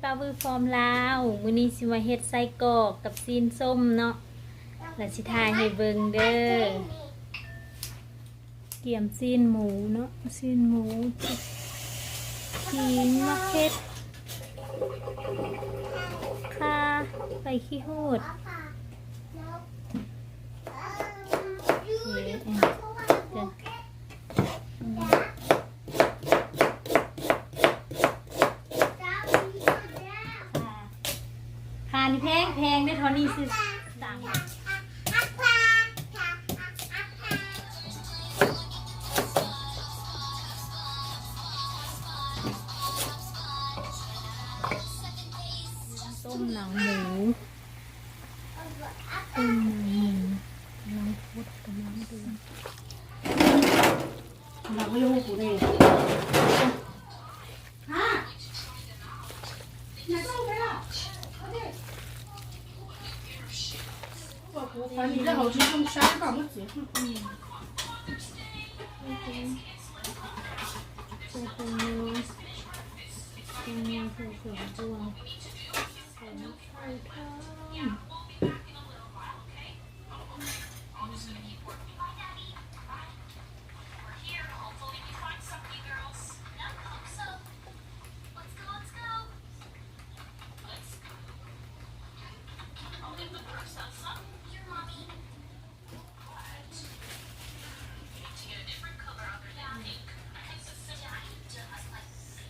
Flower from Laos ມື້ນີ້ຊິມາເຮັດໄສ້ກອກກັບຊີ້ນສົ້ມເນາະ ແລ້ວຊິຖ່າຍໃຫ້ເບິ່ງເດີ. ກຽມຊີ້ນໝູເນາະ ຊີ້ນໝູ ຂີງ ໝາກເຜັດ ຂ່າ ໃບຂີ້ຫູດ. ຄ່ານີ້ແພງໆເດ້ ເທົ່ານີ້ຊື້ສາມ ຕົ້ມໜັງໝູ ຕົ້ມໜັງໝູ ກຳລັງຟົດ ກຳລັງເດືອ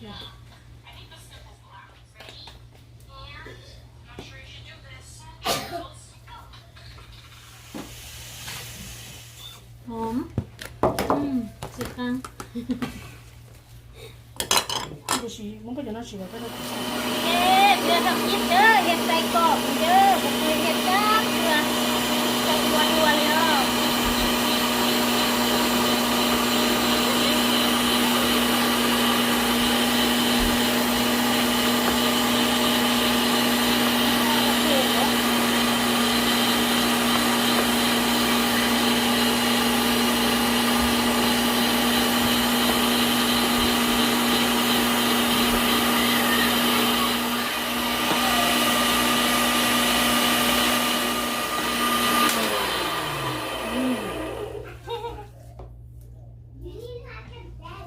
ດ. ຫອມ ອືມ ສຸດປັງ. ເອີ ເທື່ອທຳອິດເດີ ເຮັດໄສ້ກອກນີ້ເດີ ບໍ່ເຄີຍເຮັດຈັກເທື່ອ ຈັກຫົວຢູ່ວ່າເລີຍ.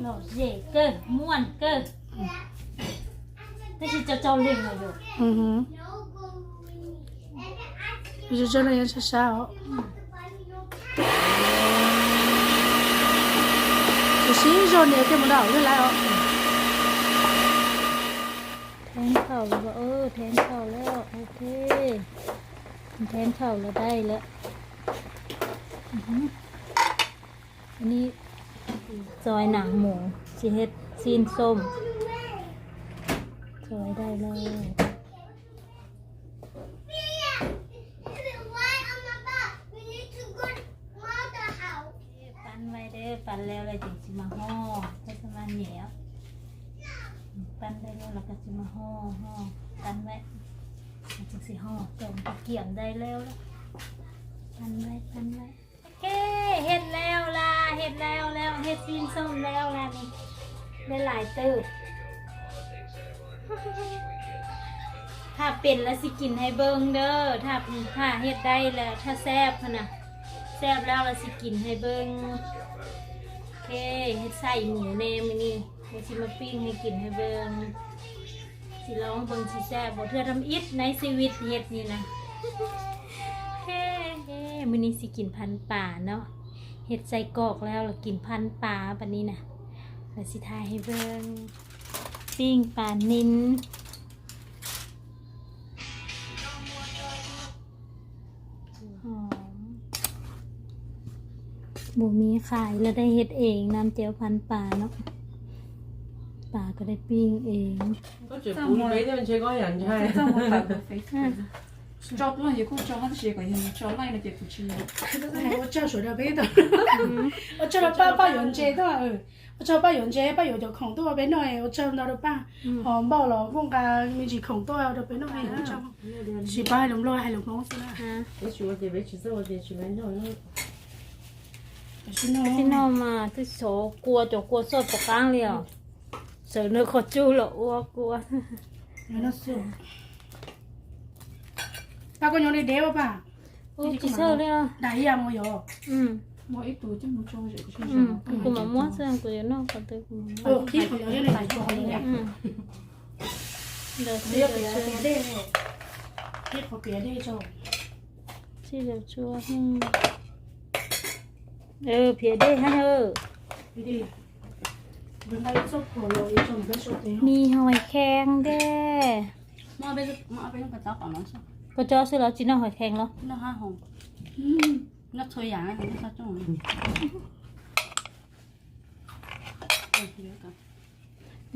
ໂລເຢເກີ ມ່ວນເກີ ແຕ່ຊິເຈົ້າເຈົ້າເລັ່ງເອົາຢູ່. ອືຮຶ ເຈົ້າເຈົ້າເລັ່ງຊ້າໆ ອືມ ຊິຊີ້ນຈົນເນຍ ເກັບມາດອກເລີຍ. ແທນເຂົ້າແລ້ວບໍ່? ເອີ ແທນເຂົ້າແລ້ວ ໂອເຄ ແທນເຂົ້າແລ້ວ ໄດ້ແລ້ວ. ອືຮຶ ອັນນີ້ຊອຍໜັງໝູ ຊິເຮັດຊີ້ນສົ້ມ ຊອຍໄດ້ແລ້ວ. ປັ່ນໄວ້ເດີ ປັ່ນແລ້ວແລ້ວຈຶ່ງຊິມາຫໍ່ ຈັ່ງຊິມາແຫນວ ປັ່ນໄດ້ແລ້ວແລ້ວກໍຊິມາຫໍ່ ຫໍ່ ປັ່ນໄວ້ ຈັ່ງຊິຫໍ່ ຈອງກະກຽມໄດ້ແລ້ວແລ້ວ ປັ່ນໄວ້ ປັ່ນໄວ້. ໂອເຄ ເຮັດແລ້ວລະ ເຮັດແລ້ວແລ້ວ ເຮັດຊີ້ນສົ້ມແລ້ວລະນີ້ ໄດ້ຫຼາຍເຕີບ. ຖ້າເປັນລະຊິກິນໃຫ້ເບິ່ງເດີ ຖ້າ ຖ້າເຮັດໄດ້ລະ ຖ້າແຊບຫັ້ນນະ ແຊບແລ້ວລະຊິກິນໃຫ້ເບິ່ງ. ໂອເຄ ເຮັດໄສ້ໝູແດ່ມື້ນີ້ ດຽວຊິມາປີ້ງໃຫ້ກິນໃຫ້ເບິ່ງ ຊິລອງເບິ່ງຊິແຊບບໍ່ ເທື່ອທຳອິດໃນຊີວິດເຮັດນີ້ນະ. ເອີ ມື້ນີ້ຊິກິນພັນປາເນາະ ເຮັດໄສ້ກອກແລ້ວລະກິນພັນປາບັດນີ້ນະ ລະຊິຖ່າຍໃຫ້ເບິ່ງ ປີ້ງປານິນ. ຫອມ ບໍ່ມີຂາຍລະໄດ້ເຮັດເອງ ນ້ຳແຈ່ວພັນປາເນາະ ປາກໍໄດ້ປີ້ງເອງ. Nó sương. Tao có nhớ đi đéo bà. Ô, chỉ sợ đấy à. Đá ia mua yo. Ừ. Mua ít túi chứ mua cho dễ chứ. Ừ, cũng mà mua xem của nó có tới cũng. Ờ, khi còn nhớ đi lại cho họ đi. Ừ. Rồi, đi rồi. Đi khỏi kia đi cho. Chi leo chua. ເອີ ເພເດ້ ຫັ້ນເອີ ມີຫອຍແຄງເດ້. ມາເອົາໄປ ມາເອົາໄປນຳກະເຈົ້າກ່ອນເນາະ. ກະເຈົ້າຊື້ແລ້ວ ຈີ່ນ້ອຍຫອຍແຄງເນາະ. ເນາະ ຫ້າຫົງ. ອືມ ນັກໂທຢາງ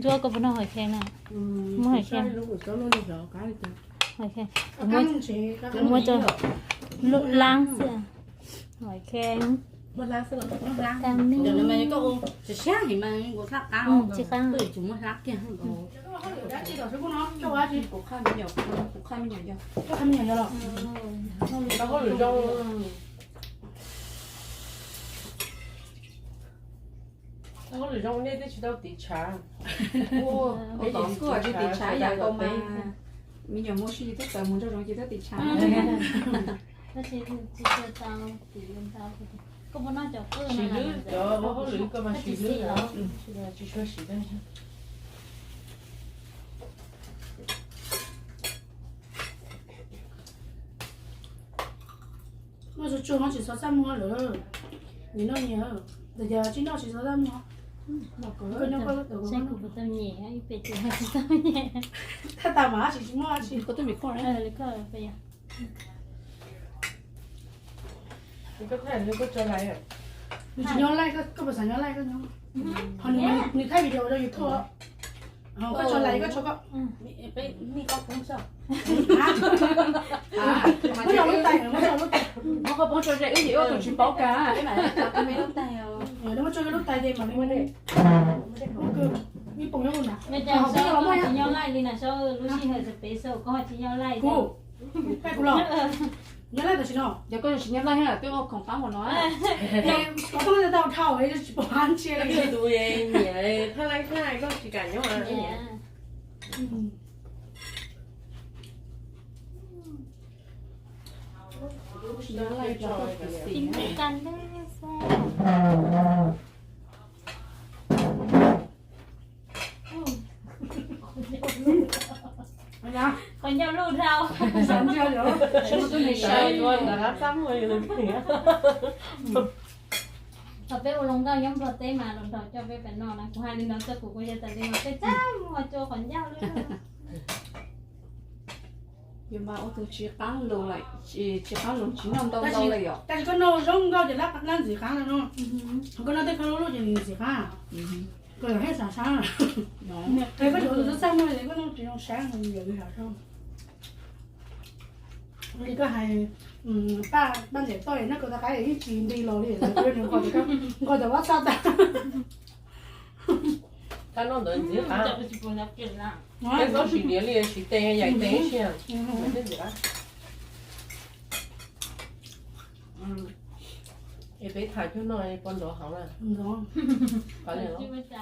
ຈົວກັບນ້ອງຫອຍແຄງນະ. ອືມ ຫອຍແຄງ ຫອຍແຄງ ເອົາມາຈະລ້າງເສື້ອ ຫອຍແຄງ ລ້າງເສື້ອ ລ້າງ ດຽວນີ້ມັນກໍຊິແຊ່ງໃຫ້ມັນບໍ່ທັກເອົາ ອືມ ຊິຄ້າງ ເອີ ຈຸມາທັກກຽງ ອືມ 哦，有种你得去到底查。哦，我讲过啊，就底查一样个嘛。没有模式，就在门这种，就在底查。嗯。但是就是到底用到，个不那叫个那个。是的，我好有一个嘛，是的，嗯，是的，就说是的。 Nó chuchu nó chỉ so sánh mua lửa. Nhìn nó nhiều. Giờ giờ chỉ nó chỉ so sánh mua. Mà có cái nó có cái tao nhẹ, cái pê tê tao nhẹ. Tao tao mà chỉ mua chỉ có tôi bị khổ đấy. Ờ, lấy coi bây giờ. Mình có thể mình có cho lại à? Mình chỉ nhớ like, có có phải nhớ like có nhớ. Còn mình mình thay video cho YouTube. ເຮົາກໍຈອນໄລກໍຈອນກໍ ອືມ ມີ ໄປ ມີກໍຄົງຊອກ ຮະ ບໍ່ຢາກລົດໄຕ ບໍ່ຢາກລົດໄຕ ເຮົາກໍບໍ່ຈອນໄລ ເອີ ເອີ ຊິເປົ່າກາ ເອີ ແລ້ວມາຈອນກັບລົດໄຕເດ້ ມານີ້ ມັນຄືມີປົງຢູ່ພຸ້ນນະ ແມ່ນເຈົ້າ ເຮົາຊິຍອມໄດ້ ຊິຍອມໄລນີ້ນະ ເຈົ້າ ລູຊີເຮີສະເປໂຊ ກໍຊິຍອມໄລ ໂອ້ ແປດໂລ ເອີ ຍາລາຍໂຕຊິເນາະ ດຽວກໍຊິຍາລາຍຫັ້ນລະ ຕົວອອກຂອງປ້າໝົດເນາະ ເອີ ເຮົາຕ້ອງໄດ້ເທົ່າໆ ເຮົາຊິບໍ່ຫັນເຊື່ອເລີຍ ເຮັດດູເອງ ເອີ ຖ້າໄລ່ຖ້າໄລ່ກໍຊິການຍ້ອນ ເອີ ອືມ ກິນນຳກັນເດີແຊບ ອັນນະ ຄົນເຈົ້າຮູ້ເທົ່າ ສາມເທື່ອເດີ ໃຊ້ກ່ອນນະ ຊ້ຳຫົວຢູ່ເລີຍ ເຂົາເປັນອົງລົງເກົ່າ ຍ້ອນພໍ່ເຕ້ມາລົງເຖົ້າເຈົ້າເປັນນອນນະ ກູຫາລິນນອນເຈົ້າ ກູກໍຢ່າຕະລິນເປັນຈ້ຳຫົວໂຈຂອນຍາວເລີຍ Yo ma ô tô chỉ cắn luôn lại, chỉ chỉ cắn luôn chỉ năm đồng đâu lại rồi. Tại có nô giống ngô thì lắc lăn gì kháng là nô. Có nô tới kháng lô thì gì kháng. Có là hết sáng sáng à. Thấy có chỗ tôi sáng rồi thì có nô chỉ trong sáng rồi giờ đi hả không. Đi có hay ba ban để tôi nó có ta cái ít chỉ đi lò đi rồi tôi đừng coi được coi được WhatsApp ta. ຖ້ານອນໂດນຊິ ອືມ ຂາ ເຈົ້າກໍຊິບໍ່ຢາກກິນນະ ເຮັດບໍ່ຊິດຽວນີ້ຊິແຕ່ໃຫຍ່ແຕ່ຊິ ອືມ ເຮັດຊິ ອືມ ເອໄປຖ່າຍຈຸດໜ້ອຍປອນດອກເຮົານະ ເນາະ ປານນີ້ເນາະ ຈ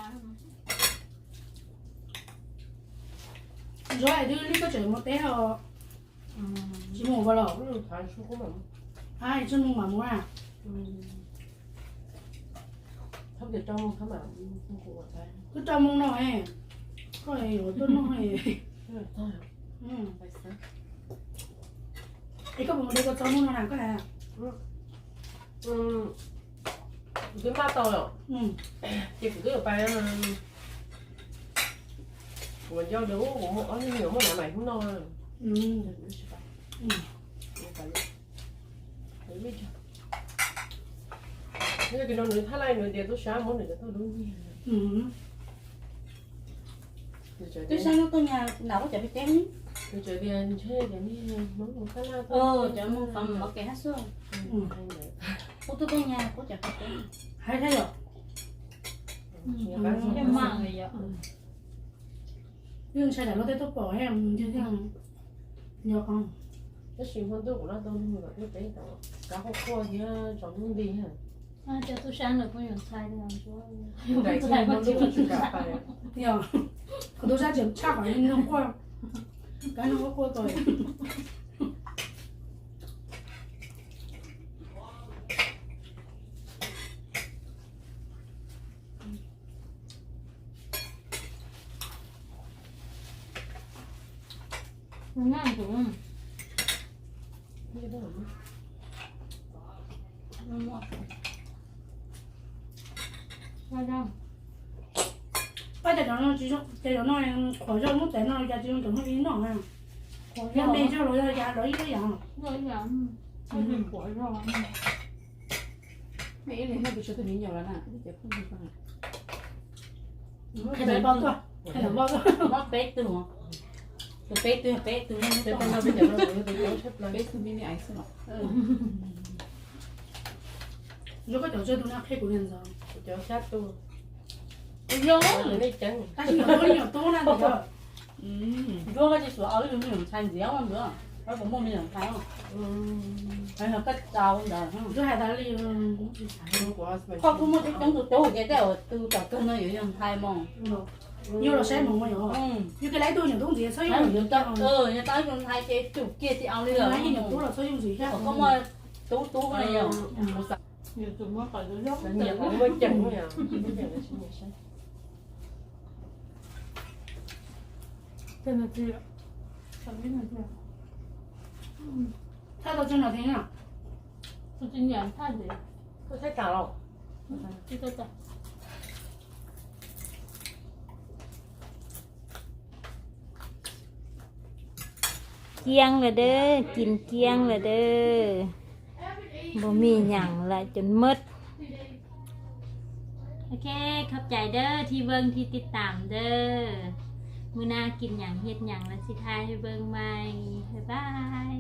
ອຍ ດື້ລິກໍຈະບໍ່ແຕ່ເອົາ ອືມ ຊິໝູ່ບໍ່ລະ ອືມ ຖ່າຍຊຸກກໍ ອ້າຍ ຊົ່ວໂມງມາໝູ່ອະ ອືມ ທຳເດເຈົ້າໂມງ ທຳມາ ອືມ ຄືເຈົ້າໂມງນ້ອຍ ຂ້ອຍຢູ່ຕົ້ນນ້ອຍ ເອີ ອືມ ໄປຊະ ໄອ້ກໍບໍ່ໄດ້ກໍເຈົ້າໂມງນ້ອຍນະ ກໍໄດ້ ອືມ ອືມ ຂຶ້ນມາຕໍ່ແລ້ວ ອືມ ເຈັບຄືໄປ ອືມ ຫົວເຈົ້າເດີ ໂອ້ ອັນນີ້ເໜີໝົດນະ ໃໝ່ຂ້າງນອກ ອືມ ອືມ ໄປ Ui, mira. Mira que no, no está la, no, ya tú sabes, no, ya tú no. Ujú. Tú sabes, no, doña, la voy a meter. Tú sabes, bien, che, ya, mira, no, no está la, ເອີ ຈະມາຟັງໝໍແກະໃຫ້ຊ່ວຍ ອືມ ໂອ້ ໂຕໂຕຍາໂກຈະເປັນ ໃຫ້ ໃຫ້ເນາະ ອືມ ເປັນມາກເລີຍອະ ອືມ ເລື່ອງໃຊ້ໄດ້ລົດແຕ່ຕົວປໍແຮງ ເລື່ອງ ເນາະ ແຕ່ຊິງຄົນຕູ້ລະຕົວໜຶ່ງແບບນີ້ເປັນກາຄອບຄົວທີ່ຈອດລົງດີຫັ້ນ ອາ ເຈົ້າຕູ້ຊ້າງເລີຍບໍ່ຍອມໃຊ້ເລີຍ ໄດ້ໃຊ້ບໍ່ຮູ້ຊິກາໄປ ເນາະ ຂອງຕູ້ຊ້າງຈະຊາກວ່າເນາະ ຄວາມ干了我锅头。嗯，嗯。嗯。 ป้าจะเดี๋ยวน้องจะเดี๋ยวน้องขอเจ้ามุกแต่น้องจะจะจะไม่กินน้องอ่ะ ขอเจ้า ยังเป็นเจ้าเราจะเราอีกอย่าง เราอีกอย่าง อืม ให้เป็นขอเจ้า อืม ไม่เอ็นเลย ไม่ไปช่วยตัวนี้เดียวแล้วน่ะ เดี๋ยวเพิ่งไปฟัง ให้เราบอกตัว ให้เราบอกตัว บอกเป๊กตัว เดี๋ยวเป๊กตัว เป๊กตัว เดี๋ยวเราไปเดี๋ยวเราไปเดี๋ยวเราไปเป๊กตัว ไม่มีไอซ์หรอก เออ 如果调这都那配合面子，调下都，不用，没劲。但是有多有多那个，嗯，如果就说哦，有没有参加嘛？没有，我怎么没有参哦？嗯，还有个招的，嗯，这还得了，嗯，靠，我们就跟着都给带我都找跟着有人拍嘛。嗯，有了谁没有？嗯，有个来多有东西，所以有到，呃，有到用拍些就给的奥利了，那也有多了，所以用水下。我跟我 都都没有。嗯，有什么好的用的？真的，我讲不了，我讲的是女生。真的只有，真的只有。嗯，他都真的挺好。不经典，太美。不太长了。嗯，这个的。 ກ້ຽງລະເດີ ກິນກ້ຽງລະເດີ ບໍ່ມີຫຍັງລະ ຈົນໝົດ. ໂອເຄ ຂອບໃຈເດີທີ່ເບິ່ງ ທີ່ຕິດຕາມເດີ. ມື້ໜ້າກິນຫຍັງ ເຮັດຫຍັງລະ ຊິຖ່າຍໃຫ້ເບິ່ງໃໝ່. ບາຍບາຍ.